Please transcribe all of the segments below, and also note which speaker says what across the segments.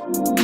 Speaker 1: Ngizothanda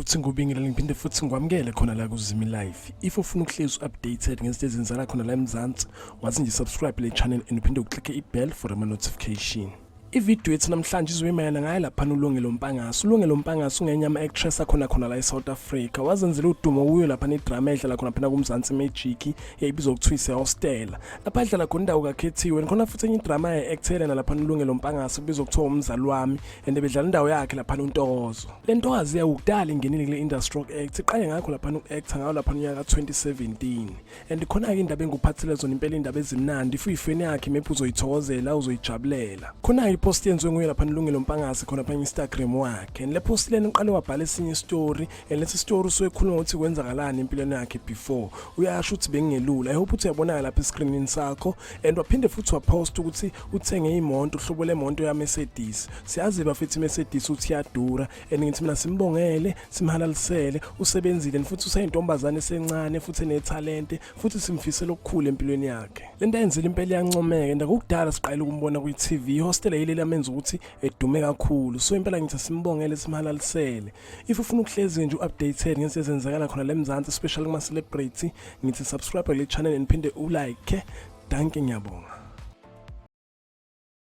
Speaker 1: ukuthi ngubingelele ngiphinde futhi ngikwamukele khona la kuZimi Live. If ufuna ukuhlezi updated ngezinto ezenzala khona la eMzansi, wazi nje subscribe le channel and uphinde uklikhe i-bell for ama notification. Ivideo yethu namhlanje izoyimayela ngaye lapha uLungelo Mpangase. uLungelo Mpangase ungenyama actress khona la eSouth Africa. Wazenzela udumo kuyo lapha nedrama edlala khona phela kuMzansi Magic eyibizwa ukuthiwa Hostela. Lapha edlala khona indawo kakhethiwe. Khona futhi enye idrama ye-actele lapha uLungelo Mpangase kubizwa ukuthiwa umzali wami and bedlala indawo yakhe lapha uNtokozo. Le ntokazi yakudala ingenile kule industry act. Iqale ngakho lapha uact ngayo lapha unyaka 2017. And khona ke indaba enguphathele zona impela indaba ezimnandi. Ifu ifeni yakhe maybe uzoyithokozela uzoyijabulela. Khona post yenziwe nguye lapha uLungelo Mpangase khona pha Instagram wakhe. Le post leni uqale wabhala esinye story and lesi story soyekhuluma ukuthi kwenzakalani empilweni yakhe before. Uyasho ukuthi bengelula. I hope ukuthi uyabonaka lapha escreenini sakho and waphinde futhi wapost ukuthi uthenge imoto uhlobo lemonto ya Mercedes. Siyazi bafithi Mercedes uthi iyadura and ngithi mina simbongele simhalalisele usebenzile futhi usayintombazane esencane futhi enetalent futhi simfisela okukhulu empilweni yakhe. Lento yenzile impela iyancomeka and akukudala siqala ukumbona ku TV. Hostela lamenza ukuthi edume kakhulu, so impela ngithi simbongele simhalalisele. If ufuna ukuhlezi nje updated ngezinto ezenzakala khona la eMzansi especially kuma celebrity, ngithi subscribe le channel and phinde ulike. Danke, ngiyabonga.